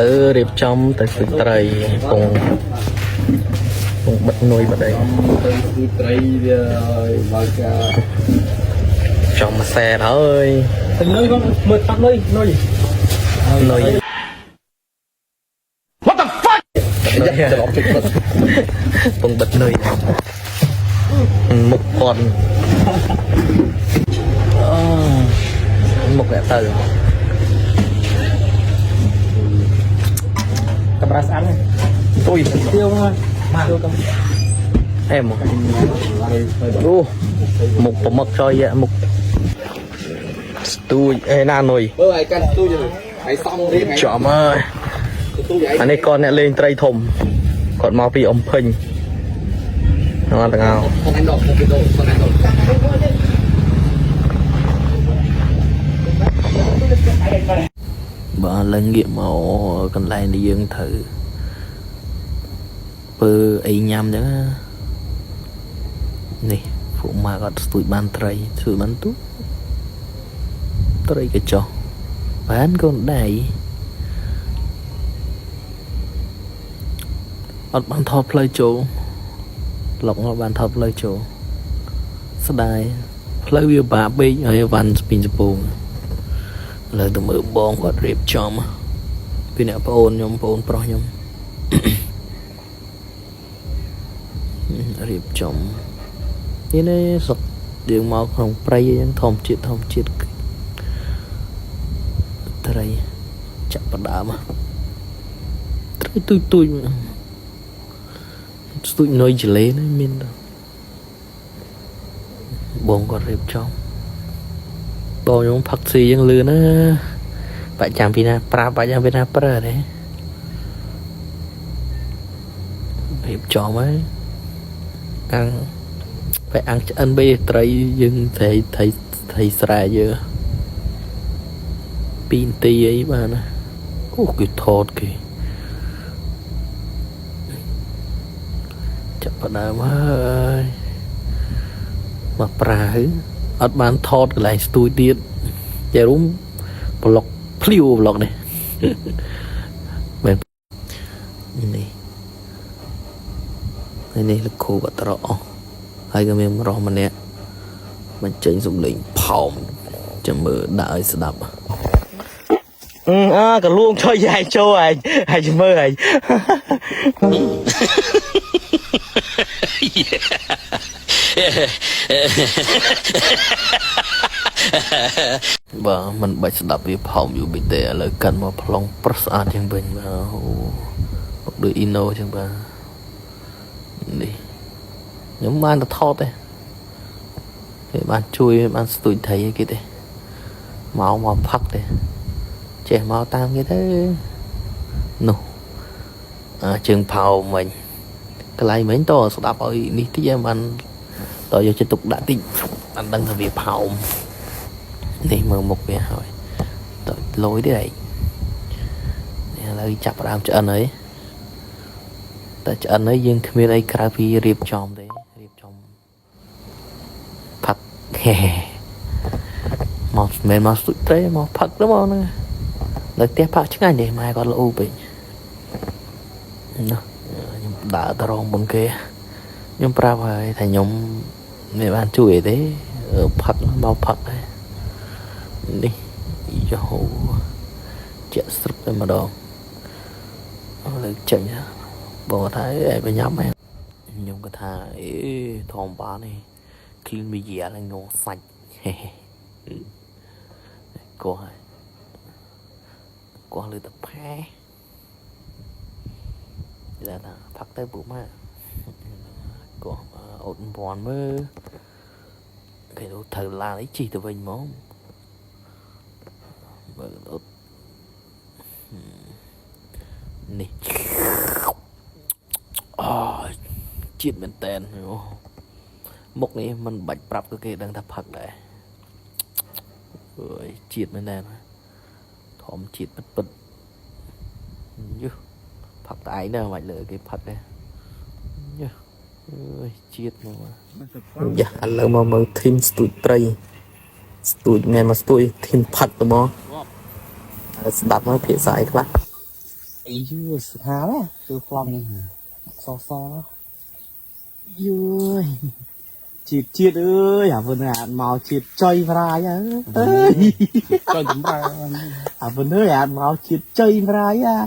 ឡូវរៀបចំទៅស្ទូចត្រីពងពងបិទនុយបិទអី ទៅស្ទូចត្រីវាបើកា ចំមួយសែនហើយ ទៅនុយបងមើលតាក់នុយនុយ នុយ What the fuck ច្រឡំជិត ពងបិទនុយមុខគាត់អូមុខអ្នកទៅ កាមេរ៉ាស្អាត អុយ ទៀវមកមកកំ អែមអូមុខប្រមឹកចុយមុខស្ទូចអេណានុយ មើលឲ្យកាន់ស្ទូចឲ្យសំរៀង ចំហើយ ស្ទូចឲ្យ អានេះគាត់អ្នកលេងត្រីធំគាត់មកពីអំភិញហ្នឹងទាំងអស់ คนนั้นดอกคนนั้นดอกคนนั้นดอก បើឥឡូវងាកមកកន្លែងដែលយើងត្រូវធ្វើអីញ៉ាំចឹងណានេះពួកម៉ាគាត់ស្ទូចបានត្រីស្ទូចបានទូត្រីកញ្ចុះបានកូនដៃអត់បានថតផ្លូវចូលប្លុកមកបានថតផ្លូវចូលស្ដាយផ្លូវវាបាក់ពេកហើយវ៉ាន់ស្ពីនសពង ឥឡូវទៅមើលបងគាត់រៀបចំពីអ្នកប្អូនខ្ញុំប្អូនប្រុសខ្ញុំ រៀបចំនេះនេះសុកយើងមកក្នុងព្រៃអញ្ចឹងធម្មជាតិធម្មជាតិត្រីចាក់បដើមត្រីទូចទូចស្ទូចនុយចលេនេះមានបងគាត់រៀបចំ បងខ្ញុំផឹកស៊ីយ៉ាងលឿនណាបាក់ចាំពីណាប្រាប់បាក់ចាំពីណាប្រើទេរៀបចំហើយអាំងបែអាំងឆ្អិនបីត្រីយើងត្រីត្រីត្រីស្រែយើង2នាទីអីបានណាអូគេថតគេចាប់ផ្ដើមហើយមកប្រើអត់បានថតកន្លែងស្ទួយទៀត ចែរួមប្លុកភ្លាវប្លុកនេះ មែននេះហើយនេះលោកគ្រូក៏ត្រកអស់ហើយក៏មានម្រោះម្នាក់បញ្ចេញសំឡេងផោមចាំមើលដាក់ឲ្យស្ដាប់អឺអាកលួងជួយឯងចូលឯងឯងមើលឯង បាទមិនបាច់ស្ដាប់វាផោមយូរពេកទេឥឡូវកាន់មកប្លង់ប្រុសស្អាតជាងវិញបាទអូមកដូចអ៊ីណូជាងបាទនេះខ្ញុំបានទៅថតទេគេបានជួយបានស្ទួយត្រីឲ្យគេទេមកមកផឹកទេចេះមកតាមគេទៅនោះអាជើងផោមវិញកន្លែងវិញតស្ដាប់ឲ្យនេះតិចឯងបានតយកចិត្តទុកដាក់តិចបានដឹងថាវាផោម នេះមើលមុខវាហើយតលយទៀតឯងនេះឥឡូវចាប់ផ្ដើមឆ្អិនហើយតែឆ្អិនហើយយើងគ្មានអីក្រៅពីរៀបចំទេរៀបចំផឹកហេមកមិនមកស្ទូចត្រីមកផឹកទៅមកហ្នឹងនៅផ្ទះផឹកឆ្ងាញ់ទេម៉ែគាត់ល្អូពេកណាខ្ញុំដើរទៅរងមុនគេខ្ញុំប្រាប់ហើយថាខ្ញុំមិនបានជួយអីទេផឹកមកផឹកហើយ នេះយោជាក់ស្រុកតែម្ដងអស់លើកចេញបងថាអីបញ្ញាប់ហ្នឹងខ្ញុំក៏ថាអេធំបាននេះឃ្លីនមីយ៉ាឡើងងសាច់ហេកោះហើយកោះលើតផែគេថាផឹកទៅពួកម៉ាកោះអូតពាន់មើលគេទៅត្រូវឡានអីជិះទៅវិញហ្មង មើលអត់នេះអូជាតិមែនតែនអូមុខនេះមិនបាច់ប្រាប់ក៏គេដឹងថាផឹកដែរអើយជាតិមែនតែនធម្មជាតិពិតពិតយូផឹកតែឯងណាមិនបាច់លើគេផឹកទេយូអើយជាតិមកយ៉ាឥឡូវមកមើលធីមស្ទូចត្រីស្ទូចមែនមកស្ទូចធីមផឹកទៅមក ស្ដាប់មកភាសាអីខ្លះ អីយូស្ថាណាគឺប្លង់នេះសសយូយជាតិជាតិអើយអាវិនអាមកជាតិចុយប្រាយអើយ ចុយចម្រើន អាវិនអើយអាមកជាតិចុយប្រាយអា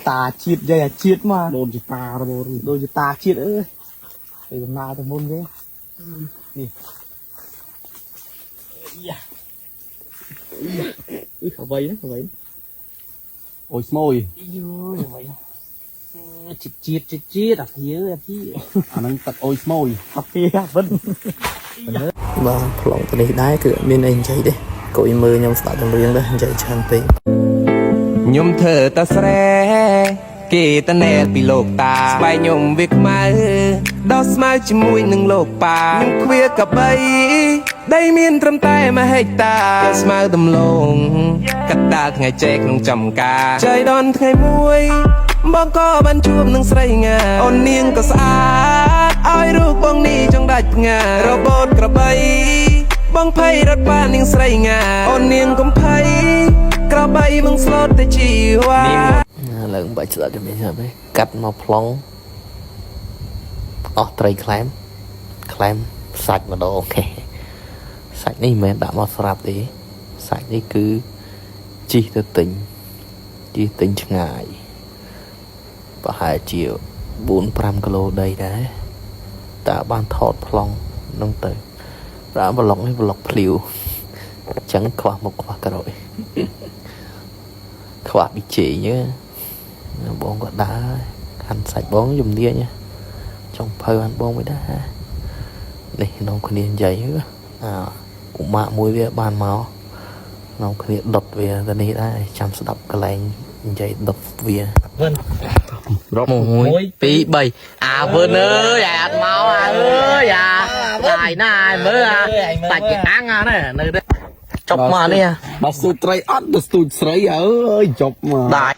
តាជាតិយាយអាជាតិមក ដូនជាតារបស់ ដូចជាតាជាតិអើយទៅដំណើរទៅមុនគេនេះយ៉ាអឺអ្វីហ្នឹងអ្វី អូយស្មូយ យូយអ្វីជាតិជាតិជាតិជាតិអាភៀអាភៀ អាហ្នឹងទឹកអូយស្មូយ អាភៀអាវិន បាទប្លង់ទៅនេះដែរគឺអត់មានអីនិយាយទេគួយមើលខ្ញុំស្ដាប់ចម្រៀងដែរនិយាយច្រើនពេក ខ្ញុំធ្វើតាស្រែគេតណែលពីលោកតាស្បែកខ្ញុំវាខ្មៅដោះស្មៅជាមួយនឹងលោកប៉ាខ្ញុំខ្វៀកបីដីមានត្រឹមតែមួយហិកតាស្មៅដំឡូងកត្តាថ្ងៃចែកក្នុងចំការចៃដនថ្ងៃមួយបងក៏បានជួបនឹងស្រីងាអូននាងក៏ស្អាតឲ្យរូបបងនេះចង់ដាច់ផ្ងារបូតក្របី បងភ័យរត់បាននាងស្រីងាអូននាងកំភៃក្របីបងស្លូតទៅជីវ៉ា ឥឡូវមិនបាច់ស្ដាប់ចម្រៀងច្រើនទេកាត់មកប្លង់អស់ត្រីក្លែមក្លែមសាច់ម្ដង សាច់នេះមិនមែនដាក់មកស្រាប់ទេសាច់នេះគឺជីកទៅទិញជីកទិញឆ្ងាយប្រហែលជា4 5គីឡូដីដែរតើបានថតប្លង់ហ្នឹងទៅប្រាប្លុកនេះប្លុកភ្លាវអញ្ចឹងខ្វះមុខខ្វះក្រោយ ខ្វះប៊ីចេងហ៎បងក៏ដើរខាន់សាច់បងជំនាញហ៎ចង់ភៅអានបងមិនដែរនេះនំគ្នានិយាយហ៎អាឧមាក់មួយវាបានមកនំគ្នាដុតវាទៅនេះដែរចាំស្ដាប់កន្លែងនិយាយដុតវា វិន 1 2 3អាវើនអើយអាអត់មកអាអើយអាដាយណាស់មើលអាតាច់គេអាំងអានេះនៅនេះចុកមកនេះ បើស្ទូចត្រីអត់ទៅស្ទូចស្រីអើយចប់មក ដាយ